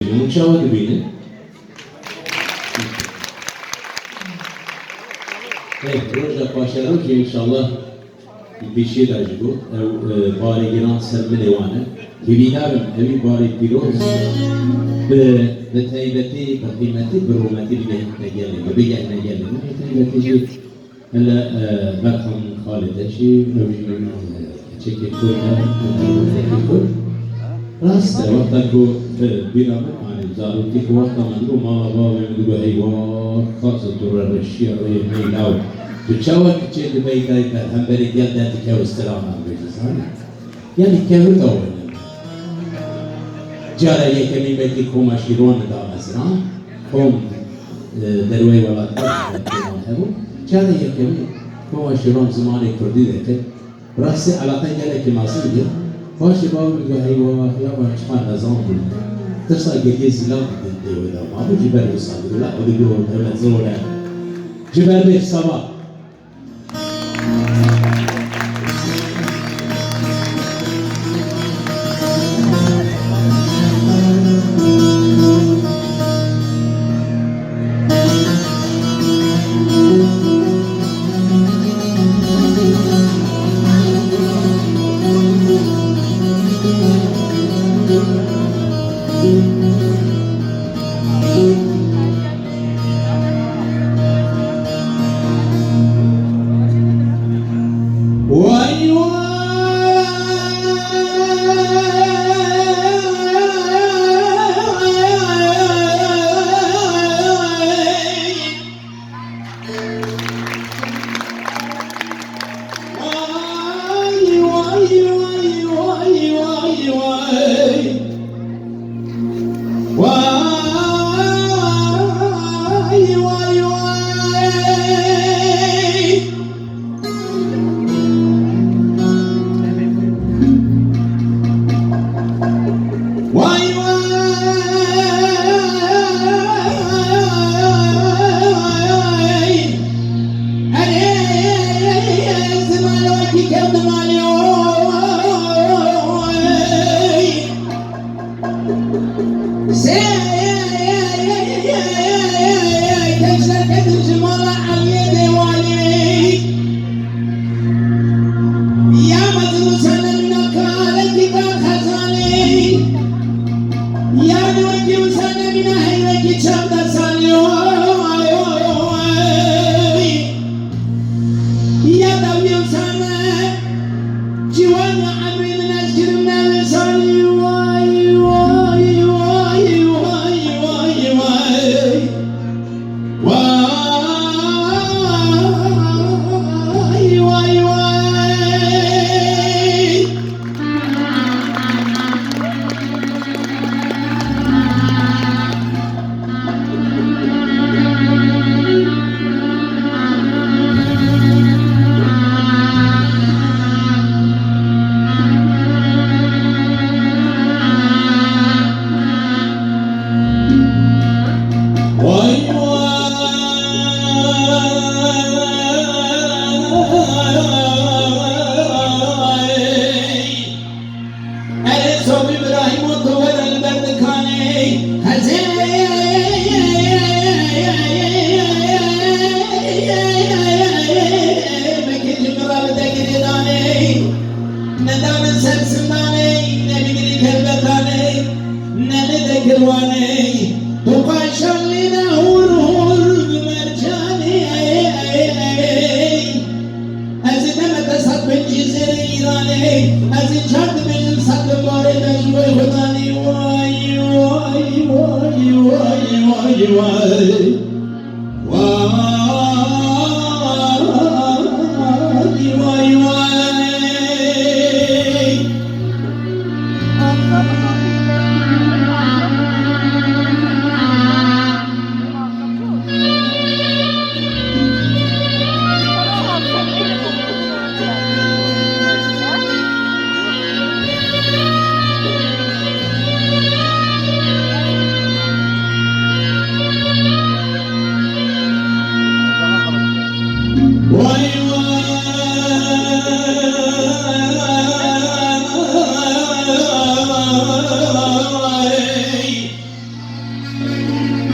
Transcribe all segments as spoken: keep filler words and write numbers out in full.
Hûn çawa dibînin? Ê, roja paşerojê înşallah pêşî de ji bo ew, e, barê giran ser milê wan e. Hêvîdar im ewî barê pîroz bi, bi taybetî, bi qîmetî, bi rûmetî bigehîne gelê me, bigehîne gelê me. Bi taybetî jî Hele, e, Berhan Xalide jî, ew jî, e, keçekê Kurd e, keçekê Kurd. Rast e, wexta ku, e, bîra min anî, zarokî ku wexta min digot mala bavê min digot, "Heywa, Xazo, tu re reşiya rêyê meyla û tu çawa kiçê dibeyî dayî ber hemberî gel derdikeve strana dibêje, zanî?" Yanî kevir da wene. Cara yekemîn belkî koma Şîrwan didame ziran. Kom, e, derweyê welatiyê hebû. Cara yekemîn koma Şîrwan zimanê kurdî dikir. Bi rastî eleqe gelekî mezin bû. Paşê bavê min got, "Heywa, xilaba çiqa nezan bû." Tirsa geliyê zîlan didin dê wê de mabû, ji ber wisa dibû, la, û digot, "Dewlet zor e." Ji ber vê sava. Erê Sobî Birahîmo, tu were li ber dikanê. Xezê bikî ji min re bide girêdanê. Ne danin ser sindanê, ne bigirî kelbetanê, ne li dekirwanê. Tu qaşan lîne hûr hûr bi mercanê. Ez ê deme te sed pêncî zêrê Îranê, ez ê çar dibêjim sed bi barê me ji bo Xudanê. Way, way, way.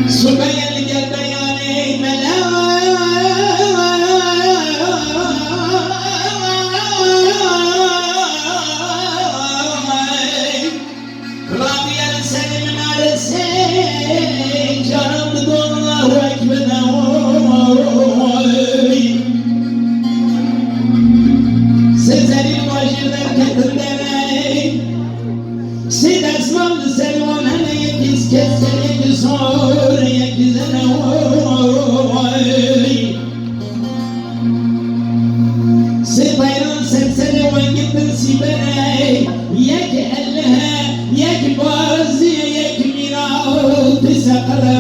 Sibê ye li gel beyanê mele. Rabiye li serê min nare sê, caran digo Allahu Ekber. Sê zerî li bajêr derketin derê. Sê desmal li ser wan hene, yekî keskere, yekî sor, yekî zene. Sê peyran ser serê wan girtin sîbene, yek elih e, yek bazî ye, yek mîna û ti seqere.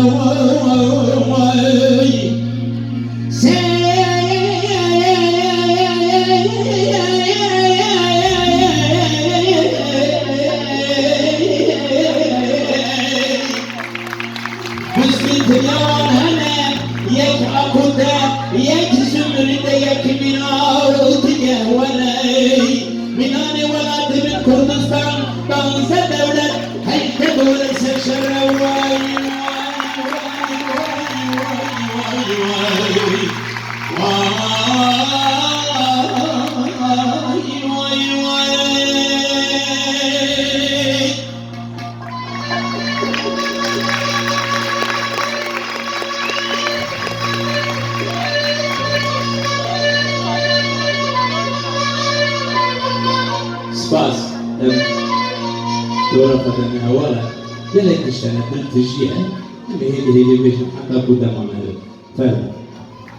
Sê Husnî tiya wan hene, yek akût e, yek zumrîd e, yek mîna û ti gehwer e. Mînanê welatê min Kurdistan, danzdeh dewlet, heyştê dewlet ser şer e. Way, way, way. Spas. Em dora xwe de ne heval e. Gelek tişt hene, bil tijî ye. Em ê hêlî hêlî bêjin heta ku dema me. Fermo.